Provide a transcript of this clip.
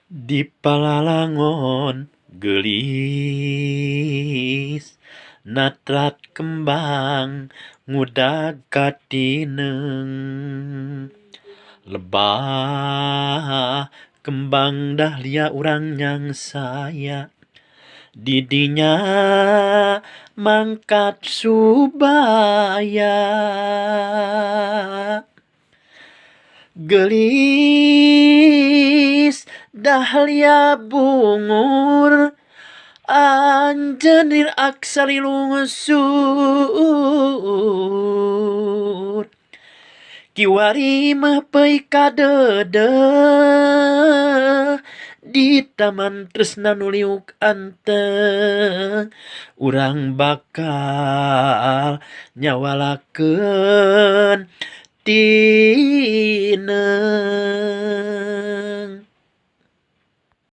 Di palalangon geulis natrat kembang ngudag ka tineung. Lebah kembang dahlia urang nyangsaya di dinya mangkat subaya. Geulis dahlia bungur anjeun aksari lungsur kiwari mah peuy kadeudeuh di taman tresna nu liuk anteng urang bakal nyawalakeun tineung.